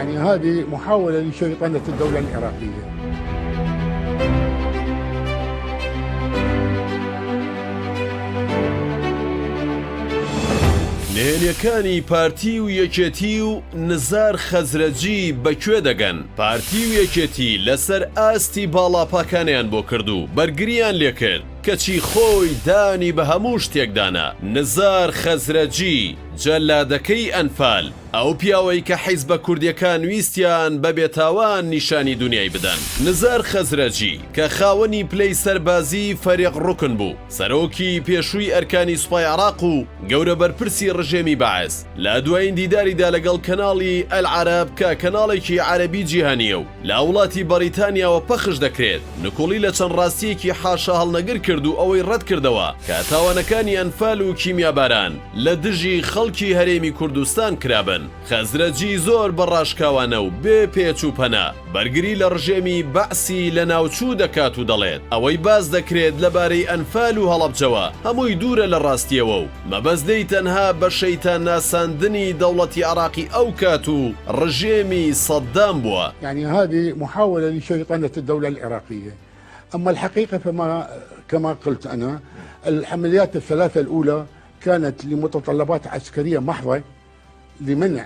يعني هذه محاولة لشيطنة الدولة العراقية. نهێنیەکانی پارتی و یەکێتی و نزار خەزرەجی بە کوێ دەگەن؟ پارتی و یەکێتی لەسەر ئاستی باڵا پاکانەیان بۆ کرد و بەرگریان لێکرد، کەچی خۆی دانی بە هەموو شتێکدا نا. نزار خەزرەجی، جەلادەکەی ئەنفال، ئەو پیاوەی کە حیزبە کوردیەکان ویستیان بە بێتاوان نیشانی دونیای بدەن. نزار خەزرەجی، کە خاوەنی پلەی سەربازی فەریق ڕوکن بوو، سەرۆکی پێشووی ئەرکانی سوپای عێراق و گەورە بەرپرسی ڕژێمی بەعس، لە دوایین دیداریدا لەگەڵ کەناڵی ئەلعەرەب کە کەناڵێکی عەرەبی جیهانییە و لە وڵاتی بەڕیتانیاوە پەخش دەکرێت، نکوڵی لە چەند ڕاستییەکی حاشاهەڵنەگر کرد و ئەوەی ڕەتکردەوە کە تاوانەکانی ئەنفال و کیمیاباران لە دژی خەڵکی هەرێمی کوردستان کرابن. خەزرەجی زۆر بە ڕاشکاوانە و بێ پێچ و پەنا بەرگری لە ڕژێمی بەعسی لەناوچوو دەکات و دەڵێت، ئەوەی باس دەکرێت لەبارەی ئەنفال و هەڵەبجەوە هەمووی دوورە لە ڕاستییەوە و مەبەست لێی تەنها بە شەیتان ناساندنی دەوڵەتی عێراقی ئەو کات و ڕژێمی سەدام بووە. یعنی هذه محاولة لشيطنة الدولة العراقية أما الحقيقة فما كما قلت أنا العمليات الثلاثة الأولى كانت لمتطلبات عسكرية محضة لمنع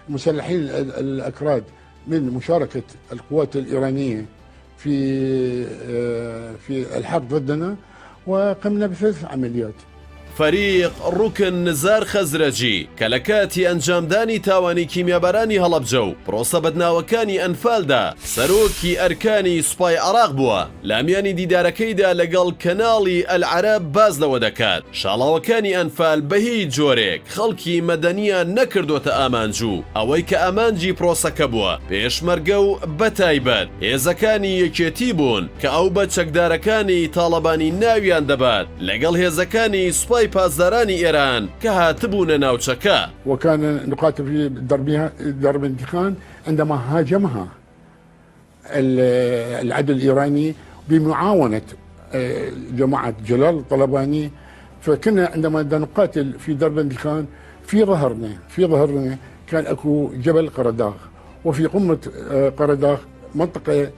المسلحين الأكراد من مشاركة القوات الإيرانية في في الحرب ضدنا وقمنا بثلاث عمليات. فەریق ڕوکن نزار خەزرەجی کە لە کاتی ئەنجامدانی تاوانی کیمیابارانی هەڵەبجە و پرۆسە بەدناوەکانی ئەنفالدا سەرۆکی ئەرکانی سوپای عێراق بووە، لە میانی دیدارەکەیدا لەگەڵ کەناڵی ئەلعەرەب باس لەوە دەکات، شاڵاوەکانی ئەنفال بە هیچ جۆرێک خەڵکی مەدەنییان نەکردۆتە ئامانج و ئەوەی کە ئامانجی پرۆسەکە بووە پێشمەرگە و بەتایبەت هێزەکانی یەکێتی بوون کە ئەو بە چەکدارەکانی تاڵەبانی ناویان دەبات لەگەڵ هێزەکانی سوپای پاسدارانی ئێران کە هاتبوونە ناوچەکە. وكان نقاتل في دربندخان عندما هاجمها العدو الإيراني بمعاونة جماعة جلال الطلباني فكنا عندما نقاتل في دربندخان في ظهرنا في ظهرنا كان اكو جبل قرداغ وفي قمة قرداغ منطقة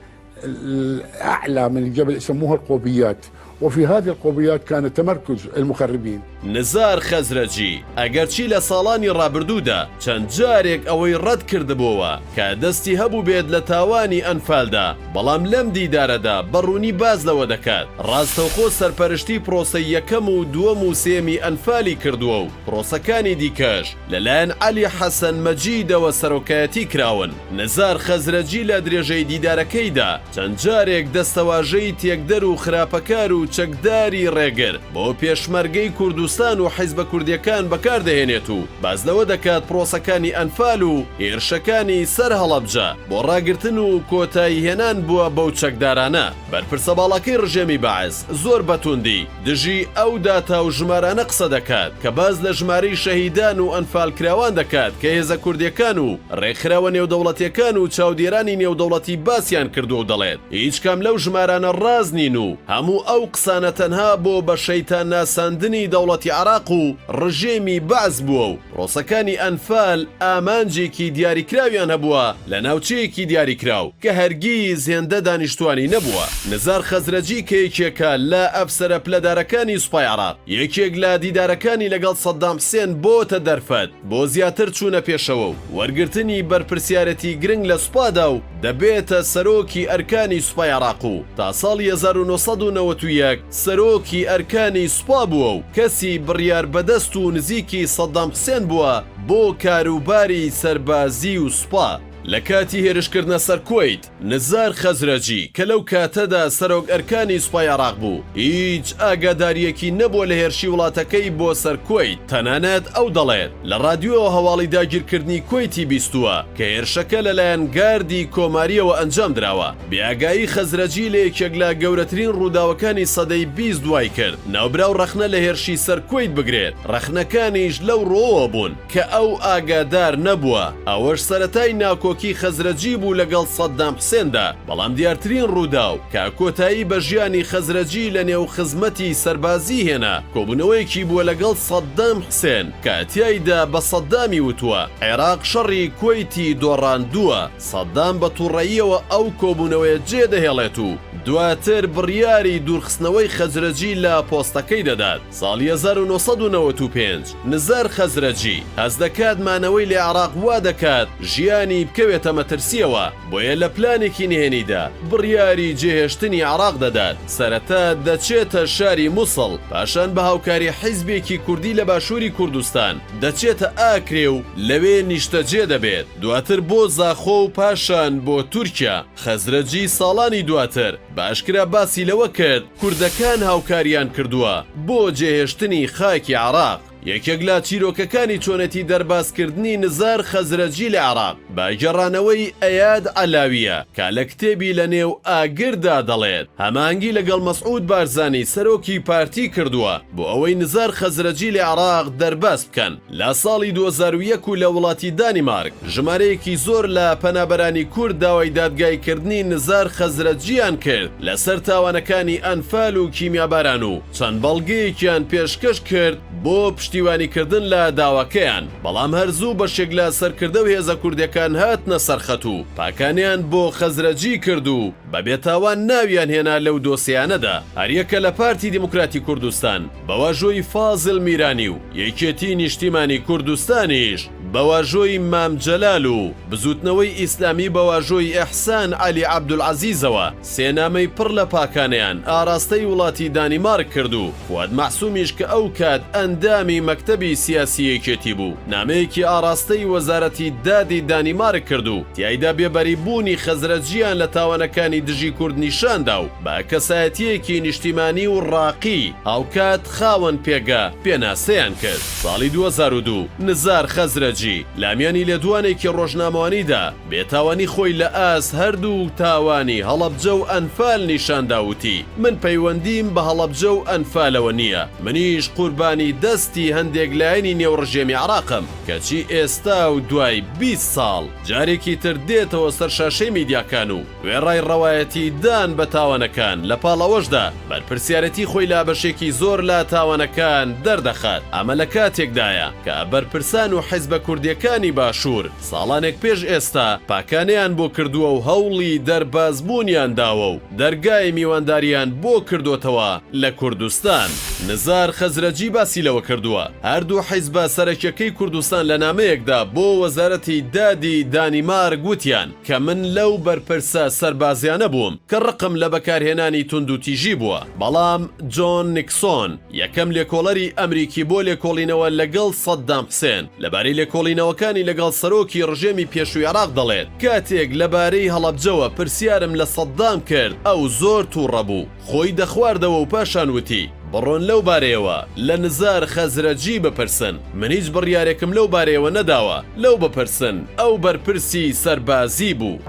الأعلى من الجبل يسموها القوبيات وفي هذه القوبيات كان تمركز المخربين. نزار خەزرەجی، ئەگەرچی لە ساڵانی ڕابردوودا چەند جارێک ئەوەی ڕەت کردبۆوە کە دەستی هەبووبێت لە تاوانی ئەنفالدا، بەڵام لەم دیدارەدا بە ڕوونی باس لەوە دەکات ڕاستەوخۆ سەرپەرشتی پرۆسەی یەکەم و دووەم و سێیەمی ئەنفالی کردووە و پرۆسەکانی دیکەش لەلایەن عەلی حەسەن مەجیدەوە سەرۆکایەتی کراون. نزار خەزرەجی لە درێژەی دیدارەکەیدا چەند جارێک دەستەواژەی تێکدەر و خراپەکار و چەکداری ڕێگر بۆ پێشمەرگەی کوردستان و حیزبە کوردیەکان بەکار دەهێنێت و باس لەوە دەکات پرۆسەکانی ئەنفال و هێرشەکانی سەر هەڵەبجە بۆ ڕاگرتن و کۆتایی هێنان بووە بەو چەکدارانە. بەرپرسە باڵاکەی ڕژێمی بەعس زۆر بەتوندی دژی ئەو داتا و ژمارانە قسە دەکات کە باس لە ژمارەی شەهیدان و ئەنفالکراوان دەکات کە هێزە کوردیەکان و ڕێکخراوە نێودەوڵەتیەکان و چاودێرانی نێودەوڵەتی باسیان کردووە و دەڵێت هیچ کام لەو ژمارانە ڕاست نین و هەموو ئەو قسانە تەنها بۆ بە شەیتان ناساندنی دەوڵەتی عێراق و ڕژێمی بەعس بووە و پرۆسەکانی ئەنفال ئامانجێکی دیاریکراویان هەبووە لە ناوچەیەکی دیاریکراو کە هەرگیز هێندە دانیشتوانی نەبووە. نزار خەزرەجی کە یەکێکە لە ئەفسەرە پلەدارەکانی سوپای عێراق، یەکێک لە دیدارەکانی لەگەڵ سەدام حسێن بۆتە دەرفەت بۆ زیاتر چوونە پێشەوە و وەرگرتنی بەرپرسیارێتی گرنگ لە سوپادا و دەبێتە سەرۆکی ئەرکانی سوپای عێراق و تا ساڵی 1991 سەرۆکی ئەرکانی سوپا بووە و کەسی بڕیاربەدەست و نزیکی سەدام حسێن بووە بۆ کاروباری سەربازی و سوپا. لە کاتی هێرشکردنە سەر کوەیت، نزار خەزرەجی کە لەو کاتەدا سەرۆک ئەرکانی سوپای عێراق بوو، هیچ ئاگادارییەکی نەبووە لە هێرشی وڵاتەکەی بۆ سەر کوەیت، تەنانەت ئەو دەڵێت، لە ڕادیۆوە هەواڵی داگیرکردنی کوەیتی بیستووە کە هێرشەکە لەلایەن گاردی کۆمارییەوە ئەنجامدراوە. بێئاگایی خەزرەجی لە یەکێک لە گەورەترین ڕووداوەکانی سەدەی 20 وای کرد ناوبراو ڕەخنە لە هێرشی سەر کوەیت بگرێت، ڕەخنەکانیش لەو ڕووەوە بوون کە ئەو ئاگادار نەبووە، ئەوەش سەرەتای ناکۆکییەکانی. ناکۆکی خەزرەجی بوو لەگەڵ سەدام حسێندا، بەڵام دیارترین ڕووداو کە کۆتایی بە ژیانی خەزرەجی لە نێو خزمەتی سەربازی هێنا، کۆبوونەوەیەکی بووە لەگەڵ سەدام حسێن کە تیایدا بە سەدامی وتووە عێراق شەڕی کوەیتی دۆڕاندووە. سەدام بە توڕەییەوە ئەو کۆبوونەوەیە جێدەهێڵێت و دواتر بڕیاری دوورخستنەوەی خەزرەجی لە پۆستەکەی دەدات. ساڵی 1995 نزار خەزرەجی هەست دەکات مانەوەی لە عێراق وا دەکات ژیانی بکەوێتە مەترسییەوە، بۆیە لە پلانێکی نهێنیدا بڕیاری جێهێشتنی عێراق دەدات، سەرەتا دەچێتە شاری موسڵ، پاشان بە هاوکاری حیزبێکی کوردی لە باشووری کوردستان دەچێتە ئاکرێ و لەوێ نیشتەجێ دەبێت، دواتر بۆ زاخۆ و پاشان بۆ تورکیا. خەزرەجی ساڵانی دواتر بە ئاشکرا باسی لەوە کرد، کوردەکان هاوکاریان کردووە بۆ جێهێشتنی خاکی عێراق. یەکێک لە چیرۆکەکانی چۆنێتی دەربازکردنی نزار خەزرەجی لە عێراق بە گێڕانەوەی ئەیاد عەلاوییە کە لە کتێبی لە نێو ئاگردا دەڵێت هەماهەنگی لەگەڵ مەسعود بارزانی سەرۆکی پارتی کردووە بۆ ئەوەی نزار خەزرەجی لە عێراق دەرباز بکەن. لە ساڵی 2001 و لە وڵاتی دانیمارک ژمارەیەکی زۆر لە پەنابەرانی کورد داوای دادگاییکردنی نزار خەزرەجییان کرد لەسەر تاوانەکانی ئەنفال و کیمیاباران و چەند بەڵگەیەکیان پێشکەش کرد بۆ پشتیوانیکردن لە داواکەیان، بەڵام هەر زوو بەشێک لە سەرکردە و هێزە کوردیەکان هاتنە سەر خەت و پاکانیان بۆ خەزرەجی کرد و بە بێتاوان ناویان هێنا لەو دۆسێیانەدا. هەریەکە لە پارتی دیموکراتی کوردستان بە واژۆی فازل میرانی و یەکێتی نیشتیمانی کوردستانیش بە واژۆی مام جەلال و بزووتنەوەی ئیسلامی بە واژۆی ئیحسان عەلی عەبدولعەزیزەوە سێ نامەی پڕ لە پاکانەیان ئاراستەی وڵاتی دانیمارک کرد و فواد مەعسومیش کە ئەو کات ئەندامی مەکتەبی سیاسی یەکێتی بوو نامەیەکی ئاراستەی وەزارەتی دادی دانیمارک کرد و تیایدا بێبەری بوونی خەزرەجیان لە تاوانەکانی دژی کورد نیشان دا و بە کەسایەتییەکی نیشتیمانی و ڕاقی هاوکات خاوەن پێگە پێناسەیان کرد. ساڵی 2002 نزار خەزرەجی لە میانی لێدوانێکی ڕۆژنامەوانیدا بێتاوانی خۆی لە ئاست هەردوو تاوانی هەڵەبجە و ئەنفال نیشاندا وتی، من پەیوەندیم بە هەڵەبجە و ئەنفالەوە نییە، منیش قوربانی دەستی هەندێک لایەنی نێو ڕژێمی عێراقم، کەچی ئێستا و دوای 20 ساڵ جارێکی تر دێتەوە سەر شاشەی میدیاکان و وێڕای ڕەوایەتی دان بە تاوانەکان، لە پاڵ ئەوەشدا بەرپرسیارێتی خۆی لە بەشێکی زۆر لە تاوانەکان دەردەخات، ئەمە لە کاتێکدایە کە بەرپرسان و حیزبە کوردییەکانی باشوور ساڵانێک پێش ئێستا پاکانەیان بۆ کردووە و هەوڵی دەربازبوونیان داوە و دەرگای میواندارییان بۆ کردۆتەوە لە کوردستان. نزار خەزرەجی باسی لەوە کردووە، هەردوو حیزبە سەرەکیەکەی کوردستان لە نامەیەکدا بۆ وەزارەتی دادی دانیمارک وتیان کە من لەو بەرپرسە سەربازیانە بووم کە ڕقم لە بەکارهێنانی توندوتیژی بووە، بەڵام جۆن نیکسۆن، یەکەم لێکۆڵەری ئەمریکی بۆ لێکۆڵینەوە لەگەڵ سەدام حسێن لەبارەی لێکۆڵینەوەکانی لەگەڵ سەرۆکی ڕژێمی پێشووی عێراق دەڵێت، کاتێک لەبارەی هەڵەبجەوە پرسیارم لە سەدام کرد، ئەو زۆر تووڕە بوو، خۆی دەخواردەوە و پاشان وتی، بڕۆن لەو بارەیەوە لە نزار خەزرەجی بپرسن، من هیچ بڕیارێکم لەو بارەیەوە نەداوە، لەو بپرسن، ئەو بەرپرسی سەربازی بوو.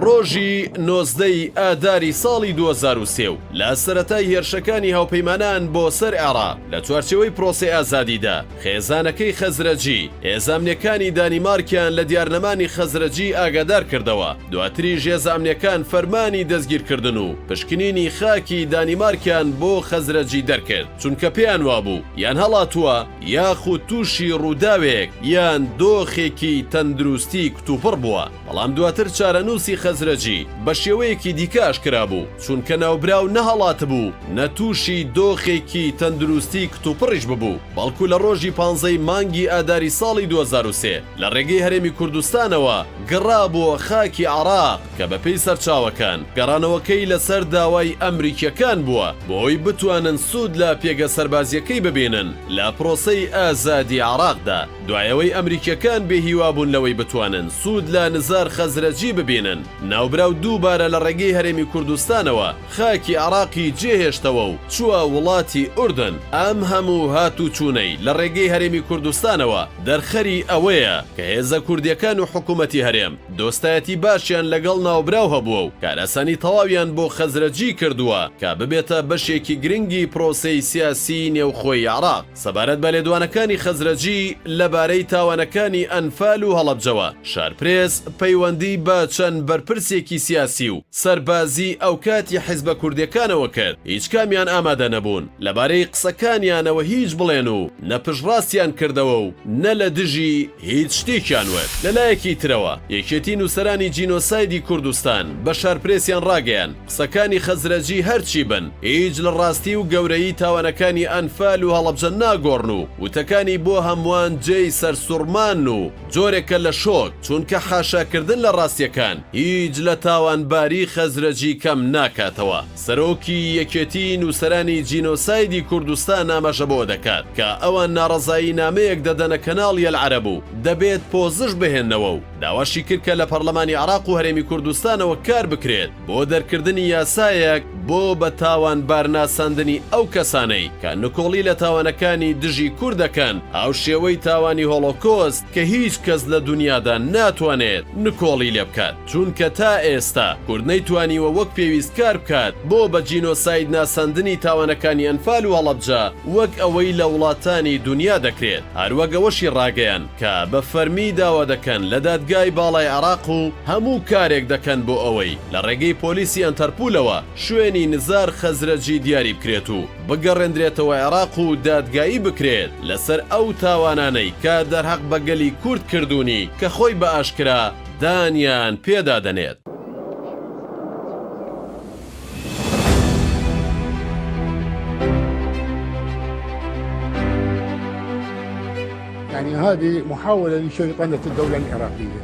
ڕۆژی 19 ی ئاداری ساڵی 2003 و لە سەرەتای هێرشەکانی هاوپەیمانان بۆ سەر عێراق لە چوارچێوەی پرۆسەی ئازادیدا، خێزانەکەی خەزرەجی، هێزە ئەمنیەکانی دانیمارکیان لە دیارنەمانی خەزرەجی ئاگادار کردەوە، دواتریش هێزە ئەمنیەکان فەرمانی دەستگیرکردن و پشکنینی خاکی دانیمارکیان بۆ خەزرەجی دەرکرد، چونکە پێیان وابوو یان هەڵاتووە یاخود تووشی ڕووداوێک یان دۆخێکی تەندروستی کتوپڕ بووە. بەڵام دواتر چارەنووسی خەزرەجی بە شێوەیەکی دیکە ئاشکرا بوو، چونکە ناوبراو نە هەڵاتبوو، نە تووشی دۆخێکی تەندروستی کتوپڕیش ببوو، بەڵکو لە ڕۆژی پانزەی مانگی ئاداری ساڵی 2003 لە ڕێگەی هەرێمی کوردستانەوە گەڕابووە خاکی عێراق، کە بەپێی سەرچاوەکان گەڕانەوەکەی لەسەر داوای ئەمریکییەکان بووە بۆ ئەوەی بتوانن سوود لە پێگە سەربازییەکەی ببینن لە پرۆسەی ئازادی عێراقدا. دوای ئەوەی ئەمریکییەکان بێ هیوا بوون لەوەی بتوانن سوود لە نزار خەزرەجی ببینن، ناوبراو دووبارە لە ڕێگەی هەرێمی کوردستانەوە خاکی عێراقی جێهێشتەوە و چووە وڵاتی ئوردن. ئەم هەموو هاتوچوونەی لە ڕێگەی هەرێمی کوردستانەوە دەرخەری ئەوەیە کە هێزە کوردییەکان و حکوومەتی هەرێم. هەرێم دۆستایەتی باشیان لەگەڵ ناوبراو هەبووە و کارئاسانی تەواویان بۆ خەزرەجی کردووە کە ببێتە بەشێکی گرنگی پرۆسەی سیاسیی نێوخۆی عێراق. سەبارەت بە لێدوانەکانی خەزرەجی لەبارەی تاوانەکانی ئەنفال و هەڵەبجەوە، شارپرێس پەیوەندی بە چەند بەرپرسێکی سیاسی و سەربازی ئەوکاتی حیزبە کوردیەکانەوە کرد، هیچکامیان ئامادە نەبوون لەبارەی قسەکانیانەوە هیچ بڵێن و نە پشتڕاستیان کردەوە و نە لە دژی هیچ شتێکیان وت. لەلایەکی ترەوە، یەکێتی نووسەرانی جینۆسایدی کوردستان بە شارپرێسیان ڕاگەیاند، قسەکانی خەزرەجی هەرچی بن، هیچ لە ڕاستی و گەورەیی تاوانەکانی ئەنفال و هەڵەبجە ناگۆڕن و وتەکانی بۆ هەمووان جێی سەرسوڕمانن و جۆرێکە لە شۆک، چونکە حاشاکردن لە ڕاستیەکان هیچ لە تاوانباری خەزرەجی کەم ناکاتەوە. سەرۆکی یەکێتی نووسەرانی جینۆسایدی کوردستان ئاماژە بەوە دەکات کە ئەوان ناڕەزایی نامەیەک دەدەنە کەناڵی العرب و دەبێت پۆزش بهێننەوە و داواشی کرد کە لە پەڕلەمانی عێراق و هەرێمی کوردستانەوە کار بکرێت بۆ دەرکردنی یاسایەک بۆ بە تاوانبار ناساندنی ئەو کەسانەی کە نکۆڵی لە تاوانەکانی دژی کورد دەکەن هاوشێوەی تاوانی هۆڵۆکۆست کە هیچ کەس لە دونیادا ناتوانێت نکۆڵی لێ بکات چونکە تا ئێستا کورد نەیتوانیوە وەک پێویست کار بکات بۆ بە جینۆساید ناساندنی تاوانەکانی ئەنفال و هەڵەبجە وەک ئەوەی لە وڵاتانی دونیا دەکرێت هەروەک ئەوەشی ڕاگەیاند کە بە فەرمی داوا دەکەن لە دادگای باڵای عێراق و هەموو کارێک دەکەن بۆ ئەوەی لە ڕێگەی پۆلیسی ئەنتەرپولەوە شوێنی نزار خەزرەجی دیاری بکرێت و بگەڕێندرێتەوە عێراق و دادگایی بکرێت لەسەر ئەو تاوانانەی کە دەرهەق بە گەلی کورد کردوونی کە خۆی بە ئاشکرا دانیان پێدا دەنێت. يعني هذه محاولة لشيطنة الدولة العراقية.